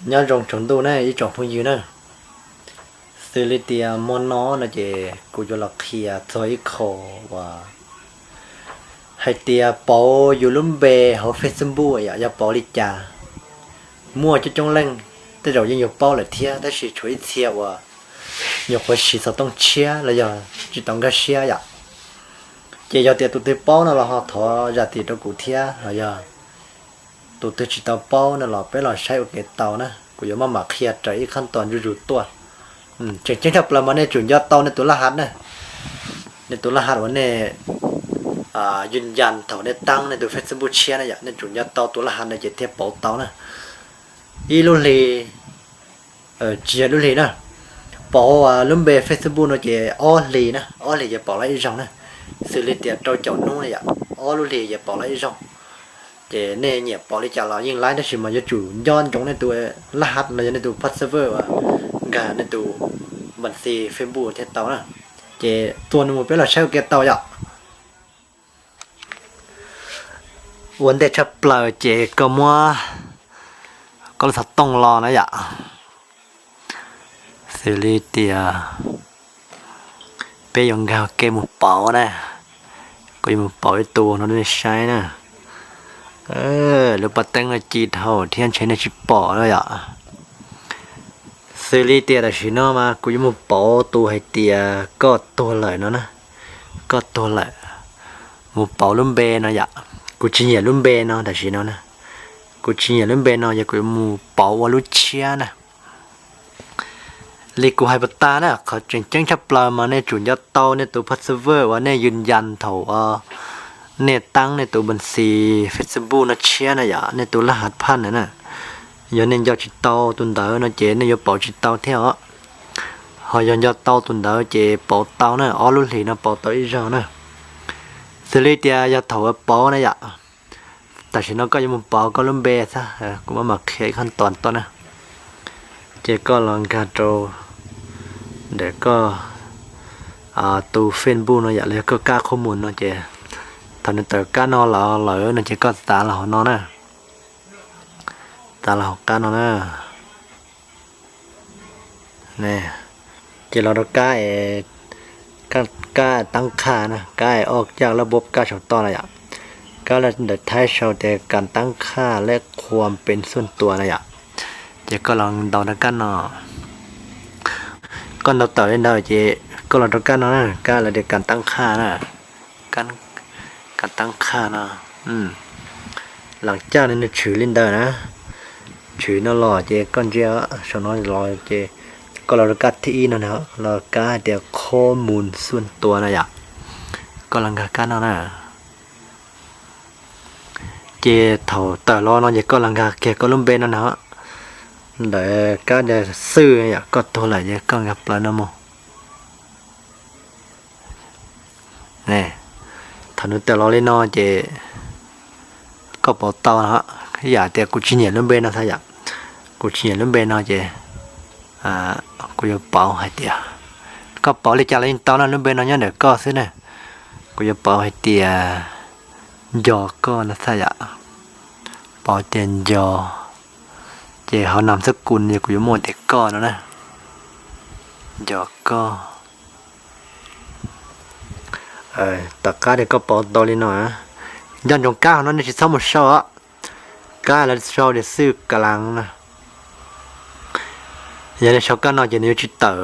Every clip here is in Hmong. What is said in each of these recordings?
Nyob zoo tsaus ntuj na ib tsoom phooj ywg na. Xws li tias hmo no no ces kuv yuav los qhia txog ib qho uas hais tias pauv yus lub npe hauv Facebook yom, yog pauv li cas. Muaj coob coob leej tej zaum yeej yuav paub lawm thiab, tab sis tshuav ib txhia uas nyuam qhuav siv xov tooj tshiab los yog tsis tau nkag siab yom. Ces yog tias tus twg paub no los ho thov zam txim rau kuv thiab, ho yog tus twg tsis tau paub no los peb los saib ua kev tau na. Kuv yuav maj mam qhia raws ib qhab tos zuj zus tuaj. Tseem ceeb tshaj plaws mas nej tsum nco tau nej tus laj hav na. Nej tus laj hav uas nej yus yas thaum nej taab nej tus Facebook tshiab na yom, nej tsum nco tau tus laj hav no ces thiaj pauv tau na. Ib lub hli, tsis yog lub hli na, pauv lub npe Facebook no ces ob hlis na, ob hlis ces pauv los ib zaug na. Xws li tias rau caum hnub na yom, ob lub hlis ces pauv los ib zaug. Ces nej nyiam pauv li cas los yeej laib, tab sis mas yuav tsum nco ntsoov nej tus laj hav los yog nej tus password uas nkag nej tus npas xis Facebook thiaj tau na. Ces tuaj no mus peb los saib ua ke tau yom. Ua ntej tshaj plaws ces koj muab koj lub xov tooj los na yom. Xws li tias peb yuav nkag ke mus pauv na, kuv yuav mus pauv ib tug no nej saib na. Lub pas teeb no ci dhau thiab ntshe nej tsis pom na yom. Xws li tias tam sim no mas kuv yuav mus pauv tus hais tias koj tuag lawm no na, koj tuag lawm, mus pauv lub npe no yom. Kuv tsis nyiam lub npe no tam sim no na, kuv tsis nyiam lub npe no ces kuv yuav mus pauv ua lub tshiab na. Li kuv hais pas tas na, qhov tseem ceeb tshaj plaws mas nej tsum nco tau nej tus password uas nej yws yas thaum nej taab nej tus npas xis Facebook no tshiab na yom, nej tus laj hav phaj na na. Yog nej nco tsis tau tus ntawd no ces nej yuav pauv tsis tau thiab os. Ho yog nco tau tus ntawd ces pauv tau na, ob lub hlis no pauv tau ib zaug na. Xws li tias yog thaum uas pauv na yom, tam sim no koj yuav mus pauv koj lub npe xwb, kuv mam mam qhia ib qhov tos tuaj na. Ces koj los nkag rau ntawm koj tus Facebook no yom, los yog koj kab qhob mus no ces thaum nws tawm kab no los lawm no ces koj tav los hauv no na. Tav los hauv kab no na. Ces los rau kab, kab taab qhaj na, kab ob caj lab bob kab saum toj na yom. Kab ntawm Thaib sau tias การตั้งค่าและความเป็นส่วนตัว na yom. Ces koj los ntaus rau kab no. Koj ntaus tawm li ntawd ces koj los rau kab no na, kab lawv tias การตั้งค่า na. การตั้งค่า no. Las caj no nws tshwm li ntawd na. Tshwm no los ces koj ntsia saum no los ces koj los rau kab thib ib no na, los kab hais tias ข้อมูลส่วนตัว na yom. Koj los nkag kab no na. Ces thaum tawm los no ces koj los nkag kiag koj lub npe no na. Ntawm kab tias xwj yom, koj tuag lawm ces koj nkag plaws no mus. Thaum nws tawm los li no ces koj pauv tau no. Ib yam tias kuv tsis nyiam lub npe no xwb yom, kuv tsis nyiam lub npe no ces kuv yuav pauv hais tias, koj pauv li cas los yeej tau no, lub npe no nyob ntawm koj xwb na. Kuv yuav pauv hais tias nco koj no xwb yom. Pauv tias nco, ces hauv nam xab kus ces kuv yuav muaj tias koj no na. Nco koj. Tom qab tias koj pauv tau li no, nco ntsoov kab hauv no nej tsis txhob mus sau os. Kab lawv sau tias xwj ka las na. Yog nej sau kab no ces nws yuav tsis tawm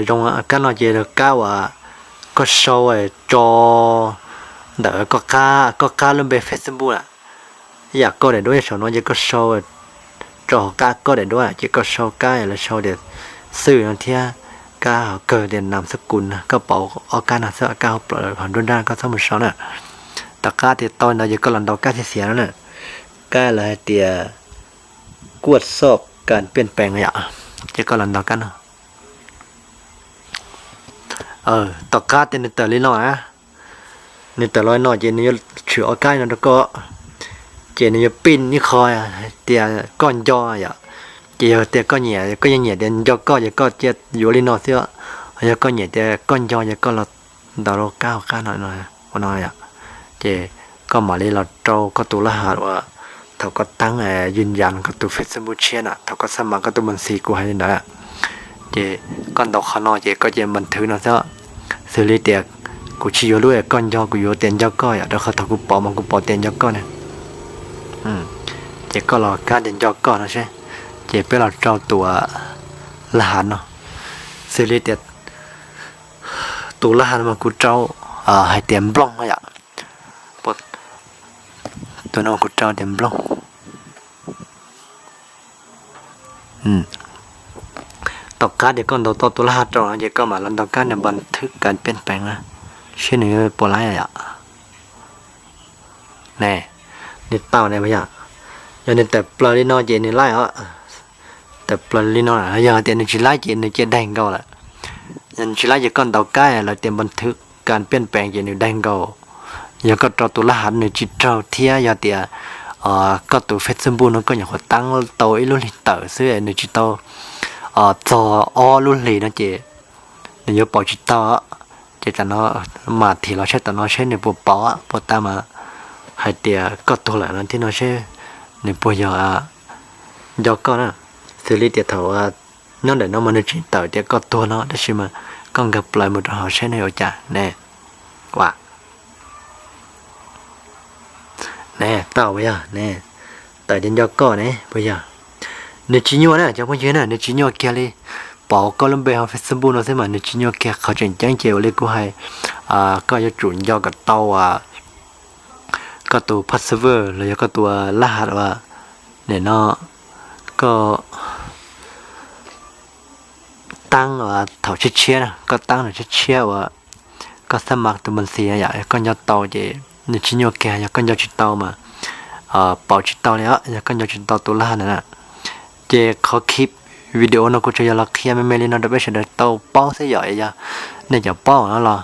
zoo. Kab no ces kab uas koj sau tso ntawm koj qab lub npe Facebook na. Ib yam koj daim duab nyob saum no ces koj sau tso hauv kab koj daim duab ces koj sau kab lawv sau tias xwj no thiab kab hauv kawg tias nam xab kus na. Koj pauv ob kab no xwb, kab hauv plawv hauv nruab nrab koj txhob mus sau na. Tom qab tias tau ntawd ces koj los ntaus kab xiav xiav no na. Kab lawv hais tias กวดสอบการเปลี่ยนแปลง no yom. Ces koj los ntaus kab no. Tom qab tias nws tawm li no na, nws tawm los li no ces nws yuav tshwm ob kab no rau koj. Ces nws yuav pij ib qho tias koj nco yom. Ces yog tias koj nyiam, koj yeej nyiam tias nco koj ces koj cia yuav li no xwb. Yog koj nyiam tias koj nco ces koj los ntaus rau kab hauv qab no, ua no yom. Ces koj mam li los rau koj tus laj hav uas thaum koj tab yws yas koj tus Facebook tshiab na, thaum koj xab mas koj tus npam xis kuv hais li ntawd, ces koj ntaus qhov no ces koj ces npam thwv no xwb. Xws li tias kuv tsis yuav lub koj nco, kuv yuav tias nco koj yom, rau qhov thaum kuv pauv mas kuv pauv tias nco koj ne. Ces koj los kab tias nco koj no seb, ces peb los rau tus laj hav no. Xws li tias tus laj hav no mas kuv rau hais tias nplooj no yom. Tus no kuv rau tias nplooj. Tom qab tias koj ntaus tau tus laj hav rau no ces koj mam los ntaus kab nias npam thwv kas piaj peev na, seb nws yuav puas laib yom. Ne, nws tau ne yom. Yog nws tawm plaws li no ces nws laib os. Tawm plaws li no, yog tias nws tsis laib ces nws cia daig nkaus lawm. Yog nws tsis laib ces koj ntaus kab lawv tias npam thwv kas piaj peev ces nws daig nkaus. Yog koj rau tus laj hav nws tsis raug thiab yog tias koj tus Facebook no koj nyuam qhuav tab tau ib lub hlis tawm xwb nws tsis tau txog ob lub hlis no ces nws yuav pauv tsis tau. Ces tam no mam thim los seb tam no seb nws puas pauv, puas tau mas hais tias koj tuag lawm no thiab no seb nws puas yog nco koj na. Xws li tias thaum nyob ntawm no mas nws tseem tawm tias koj tuag no tab sis mas koj nkag plaws mus rau hauv seb nws ua cas ne. Ua ne, tau yog ne, tawm tias nco koj ne puas yog. Nws tsis nyuaj na cov phooj ywg na, nws tsis nyuaj kiag li. Pauv koj lub npe hauv Facebook no xwb mas nws tsis nyuaj kiag. Qhov tseem ceeb ces ua li kuv hais, koj yuav tsum nco kom tau koj tus password los yog koj tus laj hav uas nim no koj tab uas thaum tshiab tshiab, koj tab no tshiab tshiab uas koj xab mas tus npam xis yom, koj nco tau ces nws tsis nyuaj kiag, yog koj nco tsis tau mas pauv tsis tau li os, yog koj nco tsis tau tus laj hav ntawd na. Ces qhov clip video no kuv tsuas yog los qhia me me li no rau peb sawv daws tau paub xwb yom. Yog nej cov paub no los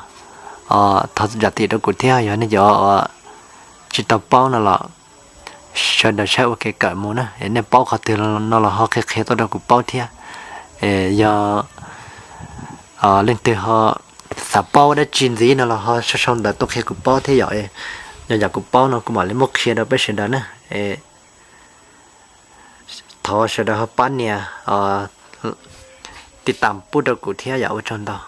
thov zam txim rau kuv thiab, yog nej cov tsis tau paub no los sawv daws saib ua kev kawm mus na, es nej paub qhov twg no los ho qhia qhia tuaj rau kuv paub thiab. Es yog leej twg ho xav paub dab tsi ntxiv no los ho sau sau ntawv tuaj qhia kuv paub thiab yom. Yog yam kuv paub no kuv mam li muab qhia rau peb sawv daws na. Thov sawv daws ho pab nias tiv tam pub rau kuv thiab yom, ua tsaug ntau.